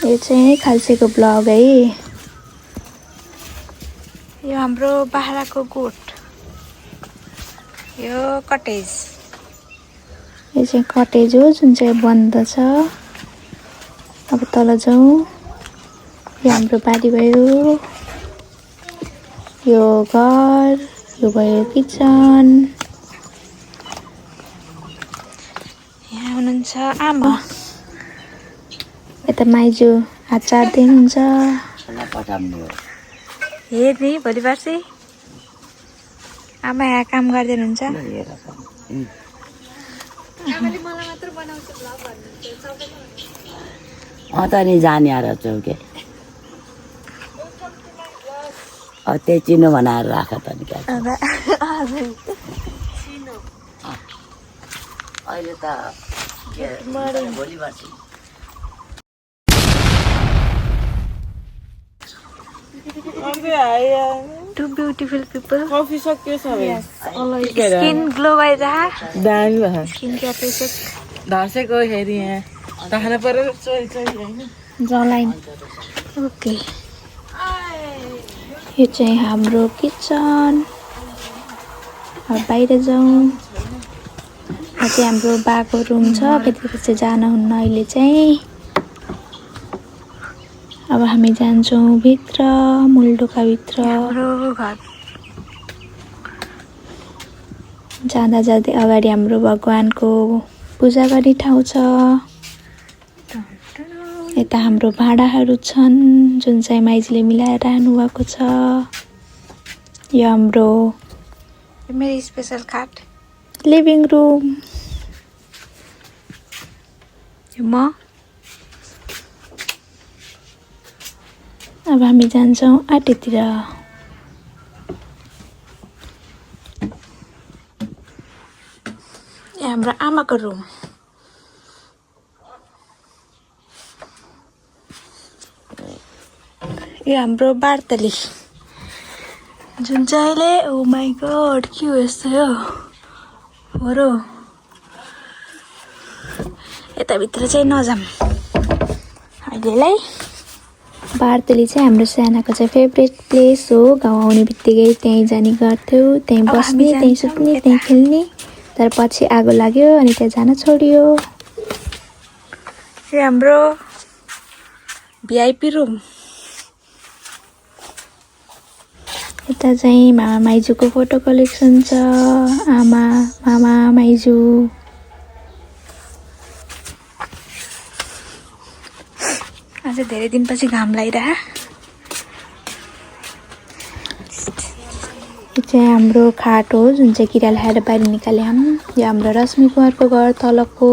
यो चाहिँ खाल्सेको ब्लग है। यो हाम्रो बाख्राको गोठ, यो कटेज, यो चाहिँ कटेज हो जुन चाहिँ बन्द छ। अब तल जाउँ। यो हाम्रो बारी भयो, यो घर, यो भयो किचन। यहाँ हुनुहुन्छ आमा, यता माइजू हात चाट्दै हुनुहुन्छ। हेर्ने भोलि पर्सि आमा यहाँ काम गर्दै हुनुहुन्छ। त नि जाने आएर चौके त्यही चिनो बनाएर राख त नि क्या अहिले त भोलि पर्सि Two beautiful people. कफी सक्यो सबै Skin glow भइरहेको दामी भयो स्किन केयर पेसेक धसेको हेरी यहाँ तारा परेर चोरी चोरी हैन जलाइन। ओके, यो चाहिँ हाम्रो किचन। अब बाहिर जाउँ। यहाँ चाहिँ हाम्रो बाको रुम छ, त्यतिखेर चाहिँ जानुहुन्न अहिले चाहिँ। अब हामी जान्छौँ भित्र, मूलढोकाभित्र। हाम्रो घर जाँदा जाँदै अगाडि हाम्रो भगवानको पूजा गर्ने ठाउँ छ। यता हाम्रो भाँडाहरू छन् जुन चाहिँ माइजूले मिलाएर राख्नु भएको छ। यो हाम्रो मेरो स्पेसल खाट, लिभिङ रुम। यो म। अब हामी जान्छौँ आँटीतिर। यो हाम्रो आमाको रुम। यो हाम्रो बार्तली जुन चाहिँ अहिले ओ माई गॉड के हो यस्तो हो होरो। यताभित्र चाहिँ नजाम अहिलेलाई। बार्तली चाहिँ हाम्रो सानाको चाहिँ फेभरेट प्लेस हो। गाउँ आउने बित्तिकै त्यहीँ जाने गर्थ्यो, त्यहीँ बस्ने, त्यहीँ सुत्ने, त्यहीँ खेल्ने। तर पछि आगो लाग्यो अनि त्यहाँ जान छोडियो। यो हाम्रो भिआइपी रुम। यता चाहिँ मामा माइजूको फोटो कलेक्सन छ। आमा, मामा, माइजू। आज धेरै दिनपछि घाम लागिरह। यो चाहिँ हाम्रो खाट हो जुन चाहिँ किराले खाएर बाहिर निकाल्यौँ। यो हाम्रो रश्मि कुमारको घर तलको।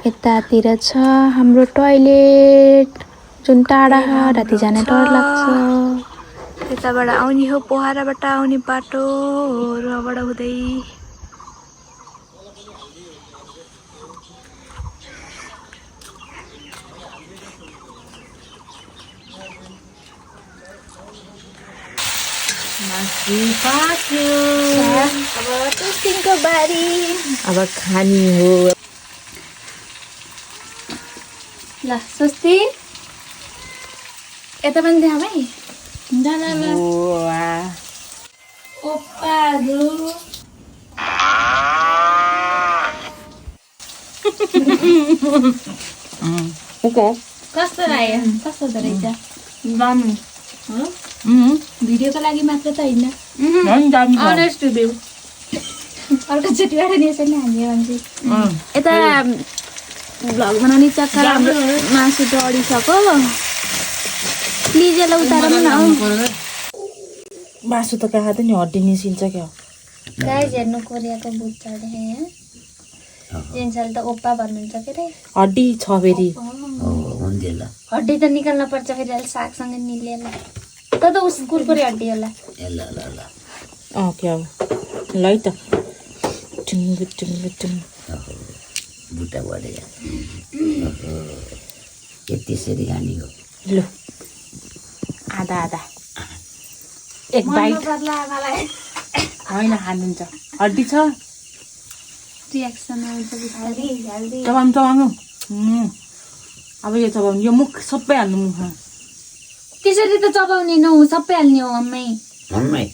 यतातिर छ हाम्रो टोयलेट जुन टाढा राति जान डर लाग्छ। त्यताबाट आउने हो, पोखराबाट आउने बाटो रोबाट हुँदै। अब टेस्टिङको बारी, अब खानी हो। ल स्वस्ति यता पनि देखाउँ है। ल ओप्पाहरू कस्तो लाग्यो? कस्तो हुँदो रहेछ? भिडियोको लागि मात्र त होइन, अनेस्ट रिभ्यू। अर्कोचोटिबाट नि यसरी नै हाल्यो भने यता भ्लग बनाउने चक्कर हाम्रो मासु डढिसक्यो। प्लिज यसलाई उतार न। मासु त खाँदै नि हड्डी निस्किन्छ क्या। गाइस हेर्नु कोरियाको बुट चढे यहाँ। जेन्सले त ओप्पा भन्नुहुन्छ के रे। हड्डी छ फेरि। हड्डी त निकाल्न पर्छ फेरि अहिले सागसँगै निलेला। त उस कुरकुरे हड्डी होला। क्या हो ल है त। टुङ्गु टुङ्गु टुङ्गु बुट्टा बढेर के त्यसरी खाने हो? ल आधा आधा एक बाइट होइन खानुहुन्छ। हड्डी छ रियाक्सन आउँछ बिस्तारै। चबाउनु चबाउनु अब यो चबाउनु यो मुख सबै हाल्नु मुखमा त्यसरी त चबाउने नौ सबै हाल्ने हो अम्मै मम्मी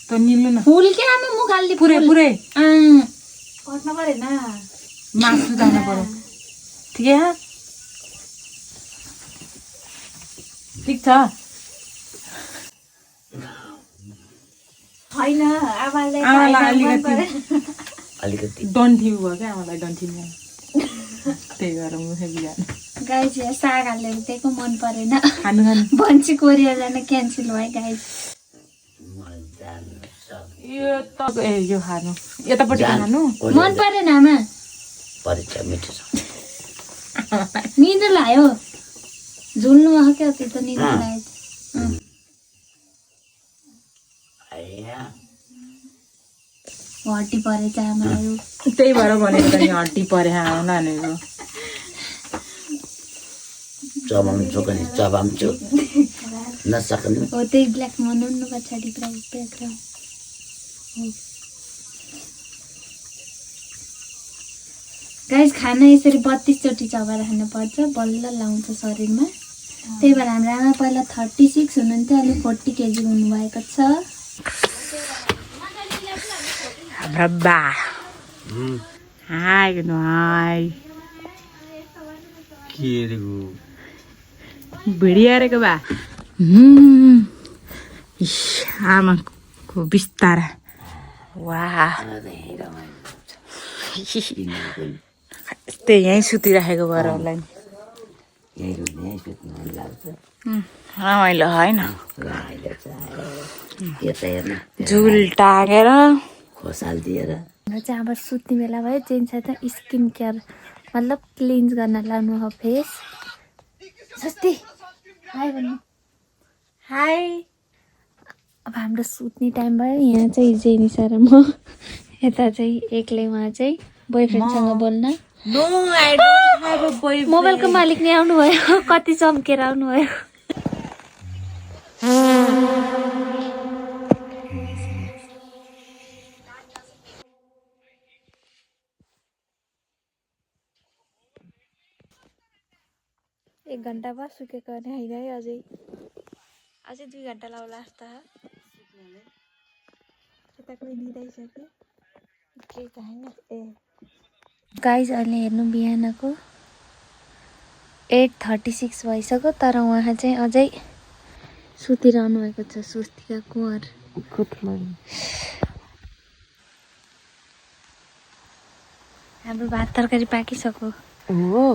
त निल्नु न फुल के आमा मुख हाल्ने पुरै पुरै कट्न परेन मासु जानु पर्यो ठिकै हो ठिक छ होइन आमालाई अलिकति डन्ठी भयो क्या आमालाई डन्ठी त्यही भएर मुखै बिगार्नु गाइस यहाँ साग हालेर दिएको मन परेन खानु खानु बन्ची कोरिया जान क्यान्सल भयो गाइस यो त यो खानु यतापट्टि खानु मन परेन आमा परीक्षा मिठो छ निद्रा लाग्यो झुल्नु आयो क्या त्यो त निद्रा लाग्यो हड्डी परेछ आमाहरू त्यही भएर भनेको त नि हड्डी परे नानीको चबाउँछु पनि चबाउँछु नसक्नु हो त्यही ब्ल्याक मनाउनु पछाडि ब्याकग्राउन्ड गाइस खाना यसरी 32 चोटि चबाएर खानुपर्छ बल्ल लाउँछ शरीरमा त्यही भएर हाम्रो आमा पहिला 36 हुनुहुन्थ्यो अहिले 40 केजी हुनुभएको छ हाम्रो बा हाई गुड हाई के रे भिडियो अरेको बा आमाको बिस्तारा वाह यस्तै यहीँ सुतिराखेको भएर होला नि रमाइलो होइन झुल टाँगेर खोसाल दिएर हाम्रो चाहिँ अब सुत्ने बेला भयो जेन्स त स्किन केयर मतलब क्लिन्स गर्न लाउनु हो फेस सस्ती हाई भन्नु हाई अब हाम्रो सुत्ने टाइम भयो यहाँ चाहिँ जेनिसा र म यता चाहिँ एक्लै उहाँ चाहिँ बोयफ्रेन्डसँग बोल्न मोबाइलको मालिक नै आउनुभयो कति चम्केर आउनुभयो एक घन्टा भयो सुकेको भने होइन है अझै 2 घन्टा लाउला जस्तो गाइस अहिले हेर्नु बिहानको 8:36 भइसक्यो तर उहाँ चाहिँ अझै सुतिरहनु भएको छ स्वस्तिका कुँवर हाम्रो भात तरकारी पाकिसक्यो हो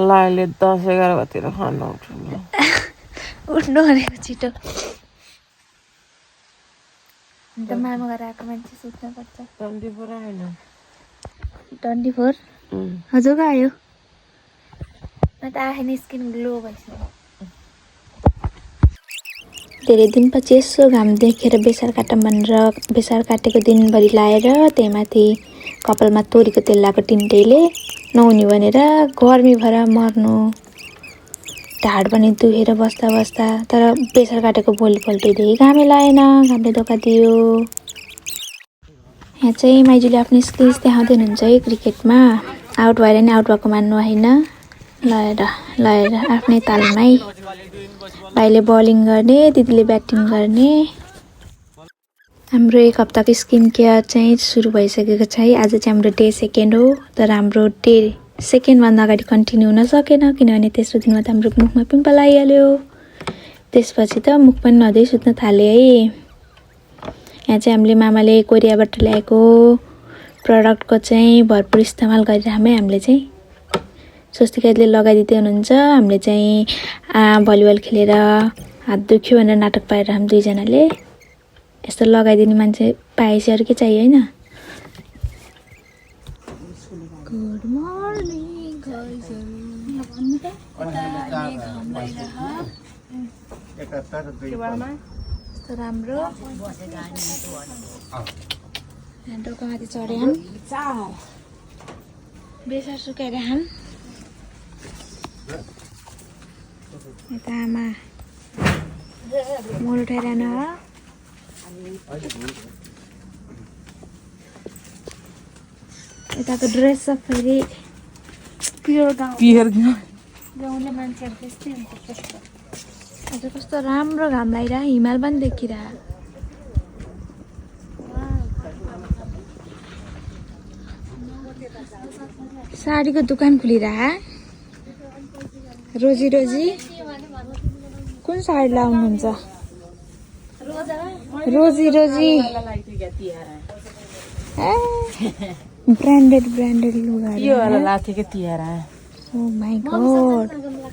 लाइले 10-11 बजीतिर खानु उठ्नु भनेको छिटो अन्त मामा घर आएको मान्छे सुत्नुपर्छ 24 हजुर आयो म त आएन स्किन ग्लो भइसक्यो धेरै दिनपछि यसो घाम देखेर बेसार काटौँ भनेर बेसार काटेको दिनभरि लाएर त्यहीमाथि कपालमा तोरीको तेल लगाएको टिन्टेले नहुने भनेर गर्मी भएर मर्नु ढाड पनि दुखेर बस्दा बस्दा तर बेसार काटेको भोलिपल्टै घामै लाएन घामले धोका दियो यहाँ चाहिँ माइजूले आफ्नो स्किल्स देखाउँदै हुनुहुन्छ है क्रिकेटमा आउट भएर नि आउट भएको मान्नु होइन लएर आफ्नै तालमै भाइले बलिङ गर्ने दिदीले ब्याटिङ गर्ने हाम्रो एक हप्ताको स्किन केयर चाहिँ सुरु भइसकेको छ है आज चाहिँ हाम्रो डे 2 हो तर हाम्रो डे 2 भन्दा अगाडि कन्टिन्यू हुन सकेन किनभने तेस्रो दिनमा त हाम्रो मुखमा पिम्पल आइहाल्यो त्यसपछि त मुख पनि नधोइ सुत्न थाले है यहाँ चाहिँ हामीले मामाले कोरियाबाट ल्याएको प्रडक्टको चाहिँ भरपुर इस्तेमाल गरिरहेमै हामीले चाहिँ स्वस्तिकाले लगाइदिँदै हुनुहुन्छ हामीले चाहिँ भलिबल खेलेर हात दुख्यो भनेर नाटक पाएर हामी दुईजनाले यस्तो लगाइदिने मान्छे पाएपछि अरू के चाहियो होइन गुड मर्निङ राम्रो ह्यान्डलको माथि चढ्यो बेसार सुकाएर हाम यता आमा मोल उठाइरहनु हो यताको ड्रेस सब फेरि प्योर गाउँ पियर गाउँ गाउँले मान्छेहरू त्यस्तै हुन्छ त्यस्तो आज कस्तो राम्रो घाम लागिरह हिमाल पनि देखिरह साडीको दोकान खुलिरह रोजी रोजी कुन साडी लाउनुहुन्छ रोजी रोजी ब्रान्डेड लुगाहरू यो वाला लाथे के Tihar oh my god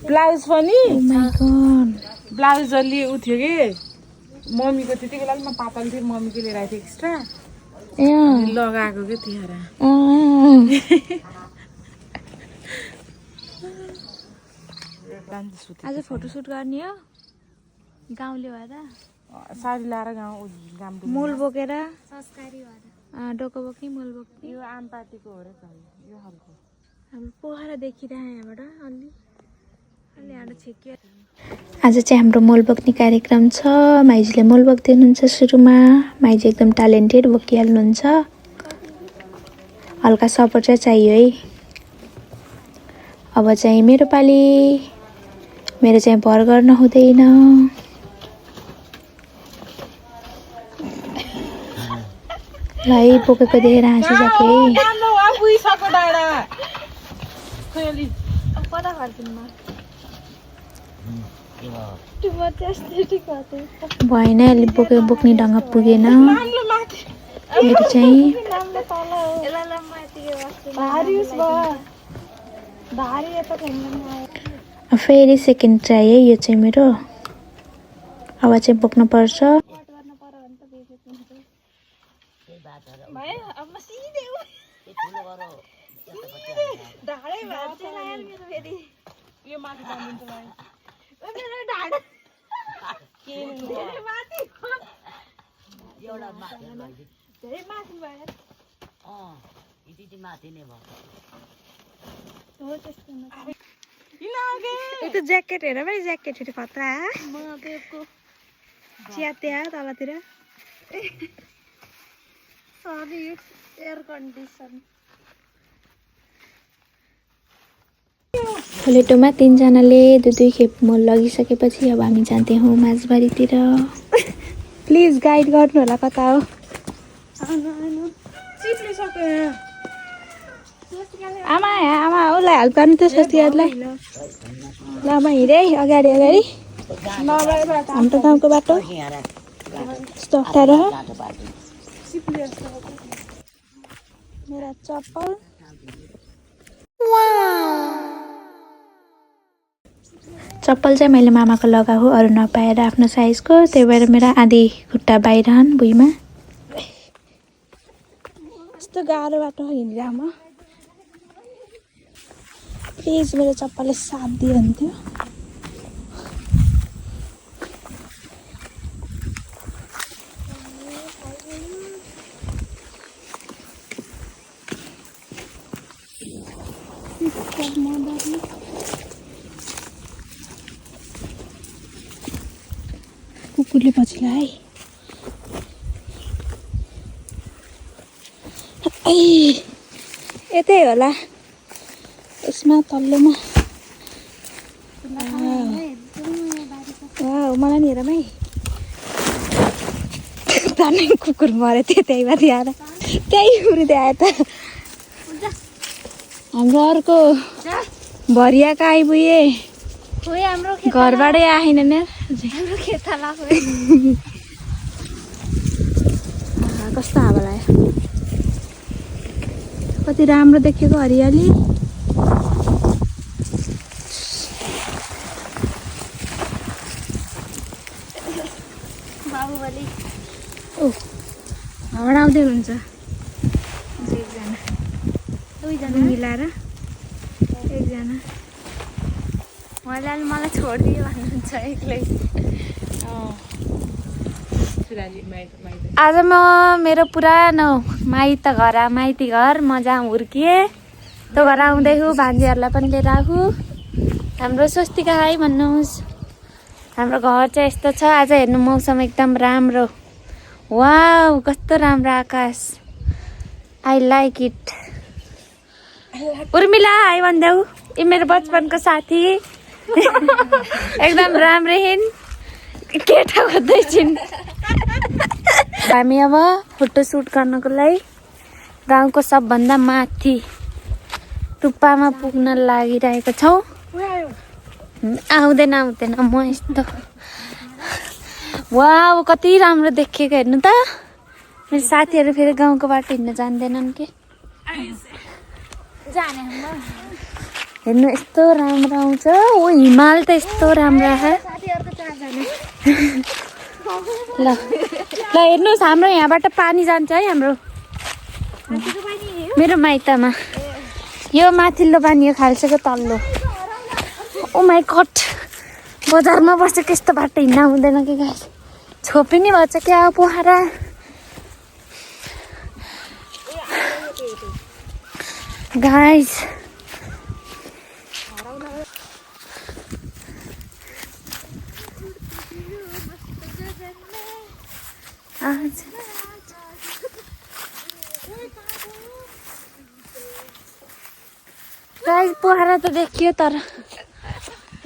blouse पनि ओ माय गॉड ब्लाउज अलि उ थियो कि मम्मीको त्यति बेला म पापाले थियो मम्मीको लिएर आएको थियो एक्स्ट्रा ए लगाएको के तिहार आज फोटोसुट गर्ने हो गाउँले भएर साडी लाएर गाउँ मूल बोकेर डोको बोक्ने मूल बोक्ने यो आम पार्टीको हो र यो हलको हाम्रो पोखरा देखिरह यहाँबाट अलि हाड छेक्यो आज चाहिँ हाम्रो मोल बोक्ने कार्यक्रम छ माइजूले मोल बोक्दै हुनुहुन्छ सुरुमा माइजू एकदम ट्यालेन्टेड बोकिहाल्नुहुन्छ हल्का सपोर्ट चाहिँ चाहियो है अब चाहिँ मेरो पाली मेरो चाहिँ भर गर्न हुँदैन ल है बोकेको देखेर हाँसिसके भएन अलि बोक्ने ढङ्ग पुगेन मेरो चाहिँ फेरि सेकेन्ड ट्राई है यो चाहिँ मेरो अब चाहिँ बोक्नु पर्छ त्यो ज्याकेट हेर भाइ ज्याकेट हेर खतरा च्यात्या तलतिर खोलेटोमा तीनजनाले दुई खेप मल लगिसकेपछि अब हामी जाँदै हौँ माझबारीतिर प्लिज गाइड गर्नु होला कता हो आमा आमा उसलाई हेल्प गर्नु त स्वस्तिहरूलाई ल म हिँडेँ है अगाडि हाम्रो गाउँको बाटो यस्तो अप्ठ्यारो मेरा चप्पल चप्पल चाहिँ मैले मामाको लगाएको अरू नपाएर आफ्नो साइजको त्यही भएर मेरो आधी खुट्टा बाहिरहन् भुइँमा यस्तो गाह्रो बाटो हिँडिरह म प्लिज मेरो चप्पलले साथ दिनुहुन्थ्यो कुकुरले पछि है यतै होला यसमा तल्लोमा मलाई नि हेरौँ है तानै कुकुर मऱ्यो त्यही माथि आएर त्यही उरिँदै आयो त हाम्रो अर्को भरियाको आइपुगे घरबाटै आएन नि कस्तो हावा लाग्यो कति राम्रो देखेको हरियाली बाबुबली घाँबाट आउँदै हुनुहुन्छ एकजना दुईजना मिलाएर एकजना उहाँले मलाई छोडिदियो भन्नुहुन्छ एक्लै आज म मेरो पुरानो माइती घर म जहाँ हुर्किएँ त्यो घर आउँदैछु भान्जीहरूलाई पनि लिएर आएको हाम्रो स्वस्तिका हाई भन्नुहोस् हाम्रो घर चाहिँ यस्तो छ आज हेर्नु मौसम एकदम राम्रो वाउ कस्तो राम्रो Akash I like it Urmila hi भन्देऊ ये मेरो बचपनको साथी एकदम राम्रो हिन् केटा खोज्दैछिन् हामी अब फोटो सुट गर्नको लागि गाउँको सबभन्दा माथि टुप्पामा पुग्न लागिरहेको छौँ आउँदैन म यस्तो वाउ कति राम्रो देखेको हेर्नु त मेरो साथीहरू फेरि गाउँको बाटो हिँड्न जान्दैनन् के हेर्नु यस्तो राम्रो आउँछ ओ हिमाल त यस्तो राम्रो आयो ल हेर्नुहोस् हाम्रो यहाँबाट पानी जान्छ है हाम्रो मेरो माइतमा यो माथिल्लो पानी यो खाल्सेको तल्लो ओ माई गॉड बजारमा बसेको यस्तो बाटो हिँड्न हुँदैन कि गाइस छोपिनी भएछ क्या पोखरा गाइस गाइस पोखरा त देखियो तर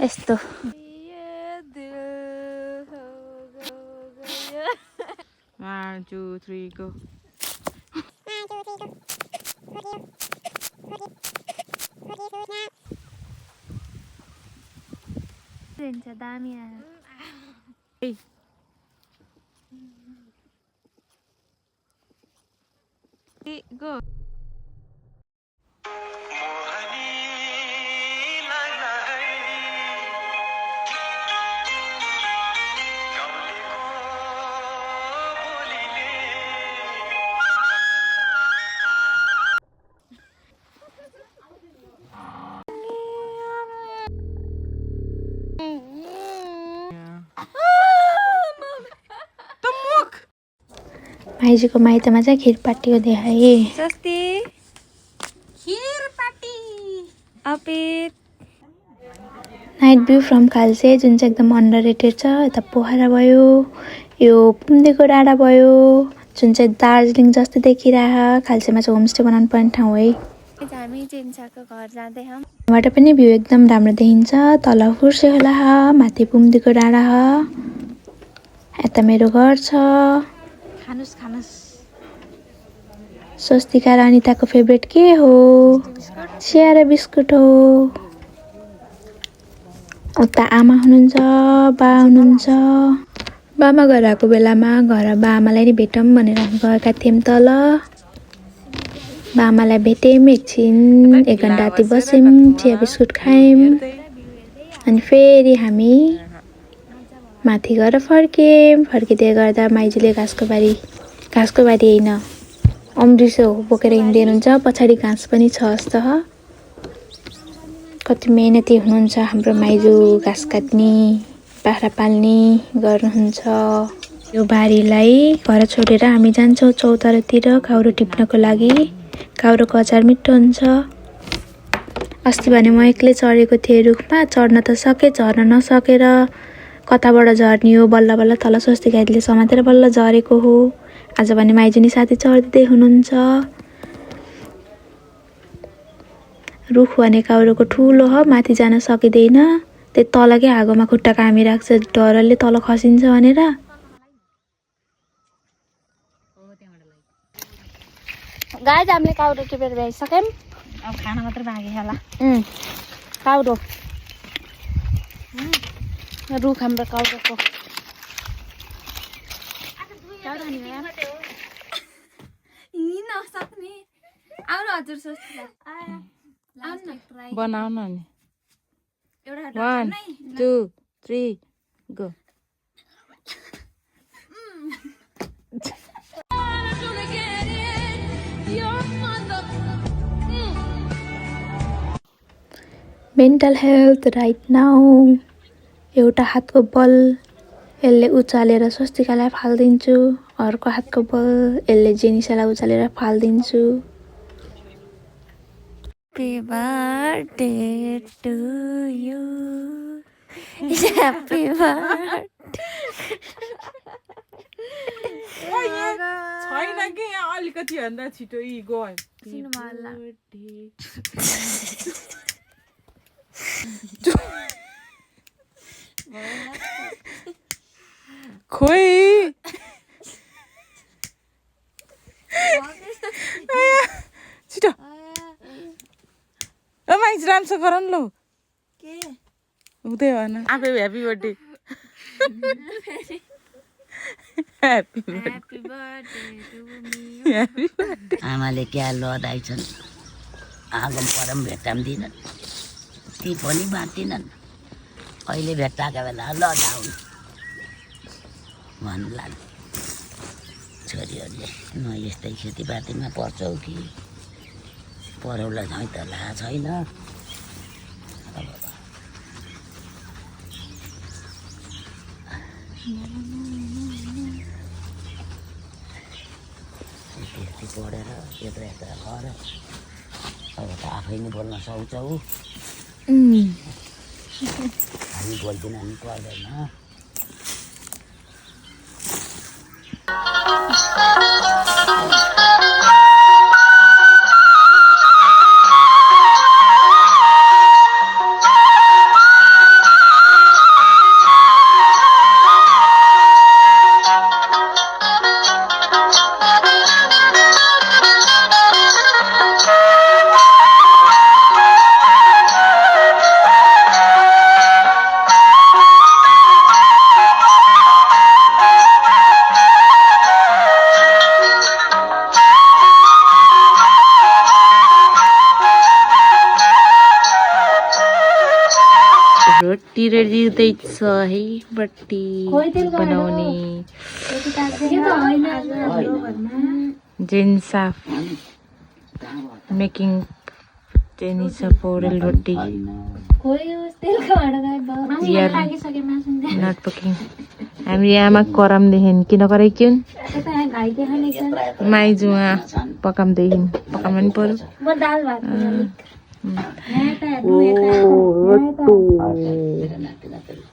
यस्तो 1 2 3 go दामी Hey. Go. माइजीको माइतमा चाहिँ खिरपाटी हो देखाए सस्ती खिरपाटी अपित नाइट भ्यू फ्रम खाल्से जुन चाहिँ एकदम अन्डर रेटेड छ यता पोखरा भयो यो पुम्देको डाँडा भयो जुन चाहिँ दार्जिलिङ जस्तो देखिरह खाल्सेमा चाहिँ होमस्टे बनाउनु पर्ने ठाउँ है हामी जेन्साको घर जाँदै हौँ यहाँबाट पनि भ्यू एकदम राम्रो देखिन्छ तल फुर्से होला माथि पुम्देको डाँडा यता मेरो घर छ खानुस् स्वस्तिका र अनिताको फेभरेट के हो चिया र बिस्कुट हो उता आमा हुनुहुन्छ बा हुनुहुन्छ बामा घर आएको बेलामा घर बाआमालाई नि भेटौँ भनेर हामी गएका थियौँ तल बाआमालाई भेट्यौँ एकछिन 1 घन्टा जति बस्यौँ चिया बिस्कुट खायौँ अनि फेरि हामी माथि गएर फर्किँदै गर्दा माइजूले घाँसको बारी होइन अम्रिसो बोकेर हिँड्दै हुनुहुन्छ पछाडि घाँस पनि छ जस्तो कति मेहनती हुनुहुन्छ हाम्रो माइजू घाँस काट्ने बाख्रा पाल्ने गर्नुहुन्छ यो बारीलाई घर छोडेर हामी जान्छौँ चौतारातिर काउरो टिप्नको लागि काउरोको अचार मिठो हुन्छ अस्ति भने म एक्लै चढेको थिएँ रुखमा चढ्न त सके झर्न नसकेर कताबाट झर्ने हो बल्ल बल्ल तल स्वस्तिकाले समातेर बल्ल झरेको हो आज भने माइजुनी साथी चढ्दै हुनुहुन्छ रुख भने काउरोको ठुलो हो माथि जान सकिँदैन त्यो तलकै आगोमा खुट्टा कामी राख्छ डरले तल खसिन्छ भनेर गाइस हामीले काउरो टिपेर भ्याइसक्यौँ अब खाना मात्र बाँकी होला काउरो रुख हाम्रो काउरोको नसक्ने आउनु हजुर बनाउन नि 1 2 3 go mental health right now एउटा हातको बल यसले उचालेर स्वस्तिकालाई फालिदिन्छु अर्को हातको बल यसले जेनिसालाई उचालेर फालिदिन्छु Happy birthday to you. Happy birthday. छैन कि यहाँ अलिकति भन्दा छिटो गयो खोइ छिटो माइज राम्रो गर न ल हुँदै भएन आफै ह्याप्पी बर्थडे ह्याप्पी बर्थडे आमाले क्या लदाइछन् आगम परम भेट्टाउँदिनन् ती पनि बाँच्दिनन् अहिले भेट्टाएका बेला लदाउन् भन्ला छोरीहरूले न यस्तै खेतीपातीमा पर्छौ कि परौला झैँ त ला छैन त्यस्तै पढेर यत्रो यत्र गर अब त आफै नै बोल्न सक्छौ हामी बोल्दिन नि पर्दैन रोटी रेडी हुँदैछ है बट्टी बनाउने जेन्सा मेकिङ जेनिसा पौडेल रोटी नट पकिङ हामी आमा करामदेखि किन कराइक्यौँ माइजुमा पकाउँदैछन् पकाउनु पनि पर्यो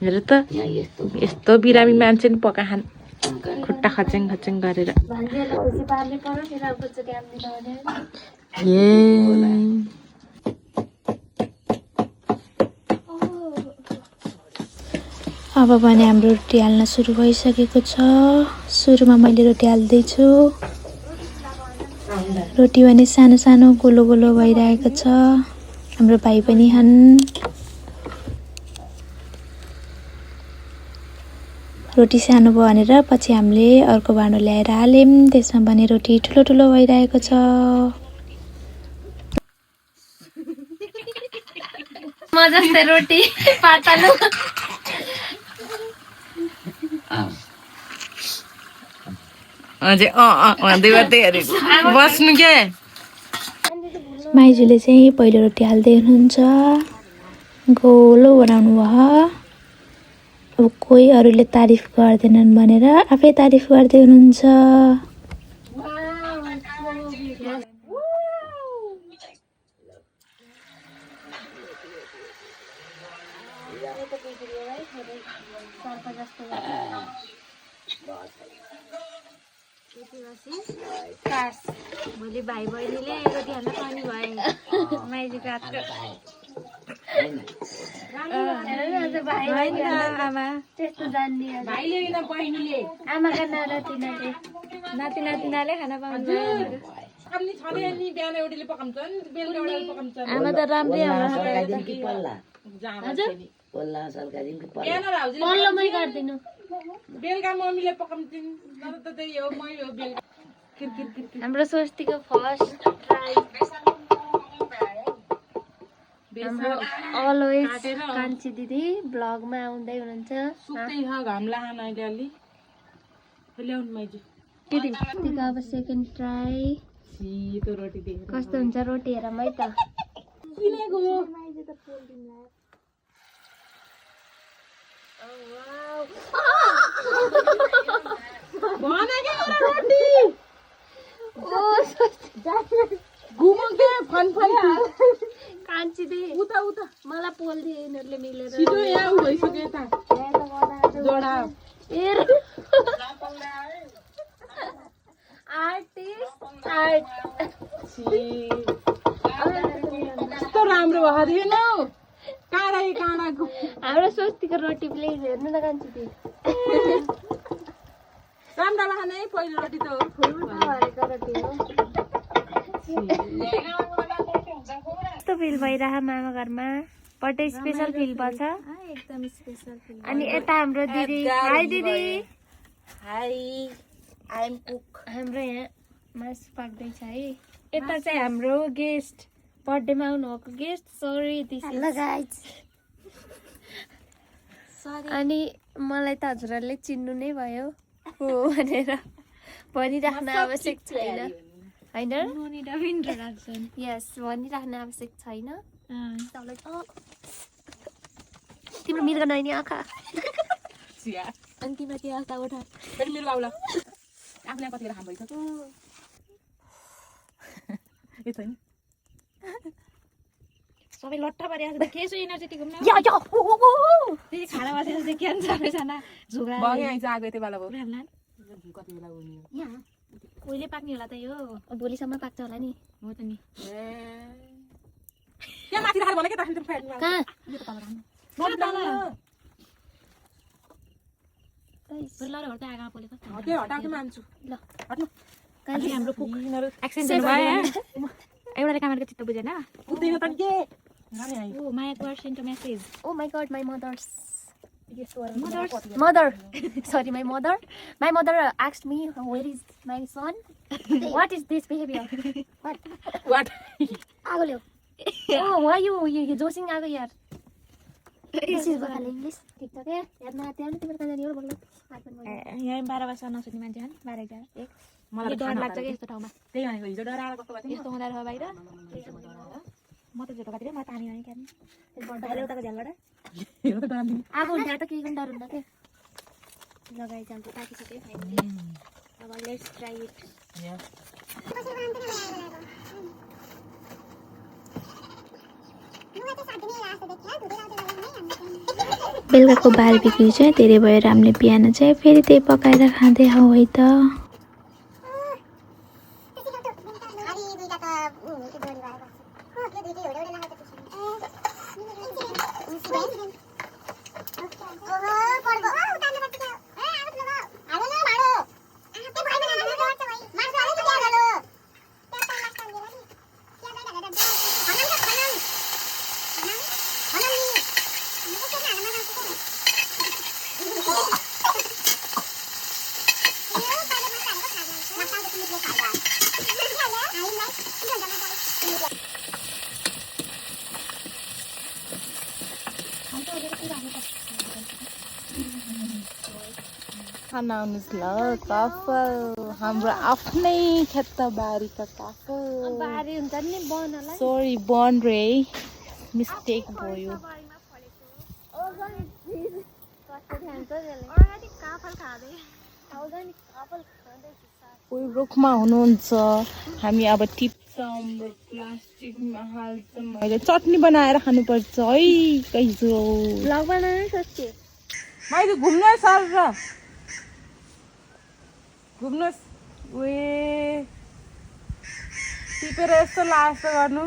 हेर त यस्तो बिरामी मान्छे नि पकाखान खुट्टा खच्याङ खच्याङ गरेर अब भने हाम्रो रोटी हाल्न सुरु भइसकेको छ सुरुमा मैले रोटी हाल्दैछु रोटी भने सानो सानो गोलो गोलो भइरहेको छ हाम्रो भाइ पनि हन् रोटी सानो भयो भनेर पछि हामीले अर्को भाँडो ल्याएर हाल्यौँ त्यसमा भने रोटी ठुलो ठुलो भइरहेको छ म जस्तै रोटी पातलो बस्नु के माइजूले चाहिँ पहिलो रोटी हाल्दै हुनुहुन्छ गोलो बनाउनु भयो अब कोही अरूले तारिफ गर्दैनन् भनेर आफै तारिफ गर्दै हुनुहुन्छ भोलि भाइ बहिनीले रोटी हाल्न पानी भयो माइजूको हातको आमा त्यस्तो जान्ने आमाका नाति नातिनाले खाना पाउँछ आमा त राम्रै पल्लोमै गरिदिनु बेलुका मम्मीले पकाउँछिन् त त्यही हो मै हो बेलुका हाम्रो स्वस्तिको फर्स्ट ट्राई अलवेज कान्छी दिदी ब्लगमा आउँदै हुनुहुन्छ घाम लाहान अहिले अलि ल्याउनु माइजू स्वस्तिको अब सेकेन्ड ट्राई सितो रोटी देखेर कस्तो हुन्छ रोटी हेरौँ है त कान्छी दे उता उता मलाई पोल्दिए यिनीहरूले मिलेर छिटो यहाँ भइसक्यो यता जोडा आर्टिस्ट आर्ट कस्तो राम्रो भएको थिएन काँडाको हाम्रो स्वस्तिको रोटी प्लेट हेर्नु न कान्छी त्यो राम्रो भएको नै पहिलो रोटी त हो भरेको रोटी हो कस्तो फिल भइरह मामा घरमा बर्थडे स्पेशल फिल पर्छ एकदम स्पेशल फिल अनि यता हाम्रो दिदी हाई दिदी हाई आई एम कुक हाम्रो यहाँ मासु पाक्दैछ है यता चाहिँ हाम्रो गेस्ट बर्थडेमा आउनुभएको गेस्ट सरी दिस अनि मलाई त हजुरहरूले चिन्नु नै भयो हो भनेर भनिराख्न आवश्यक छैन होइन यस भनिराख्न आवश्यक छैन तिम्रो मृग नैनी आँखा अनि तिम्रो के अवस्था उठा फेरि मेरो आउला आफूले कतिखेर खानु भइसक्यो ए छैन सबै लट्ठा पारिरहेको छ के सो एनर्जेटिक घुम्न या या फेरि खाना बसेर चाहिँ के हुन्छ सबैजना झुग्रा बगे आइज आएको यति बेला भयो उनीहरूलाई कति बेला हुने हो यहाँ कहिले पाक्ने होला त यो भोलिसम्म पाक्छ होला नि हो त नि यहाँ माथि राखेर मलाई के तासिन्छ फ्याट कहाँ ल ल त आगा बोलेको हटे हटाएको मान्छु ल हट्नु अनि हाम्रो कुक यिनीहरू एक्सचेन्ज भयो एउटाले कामको चित्त बुझेन पुग्दैन त नि के रानी आइ ओ माया पर्स sent message oh my god my mothers mothers mother sorry my mother asked me where is my son what is this behavior what आगो ल्याऊ oh why you जोसिङ आगो यार this is बखाले इंग्लिश ठीक छ के यादमा आते आउनु तिम्रो कहाँ जाने हो बोल्नु यहाँ 12 वर्ष नसुत्ने मान्छे हन् 12 जना एक मलाई डर लाग्छ कि यस्तो ठाउँमा त्यही भनेको हिजो डराएर कस्तो भएको यस्तो हुँदा रह बाहिर म त झोटो काटेर म पानी अनि क्यान बाहिर उताको झ्यालबाट थियो त डराउँदिन आगो हुन्छ त केही पनि डर हुन्न के लगाइ जान्छ पाकिसक्यो फाइनली अब लेट्स ट्राई इट बेलुकाको बारबिक्यू चाहिँ धेरै भएर हामीले बिहान चाहिँ फेरि त्यही पकाएर खाँदै हौ है त खाना आउनुहोस् ल कफल हाम्रो आफ्नै खेतबारीको कफल बारी हुन्छ नि बनलाई सरी बन रे मिस्टेक भयो कोही रुखमा हुनुहुन्छ हामी अब टिप्छौँ र प्लास्टिकमा हाल्छौँ अहिले चटनी बनाएर खानुपर्छ है कैसो ब्लग बनाउनु सोच्छु मैले घुम्नु सर र घुम्नुहोस् उए टिपेर यस्तो लास्ट गर्नु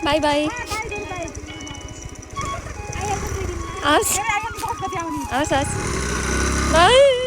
बाई बाई हस् हस् हस्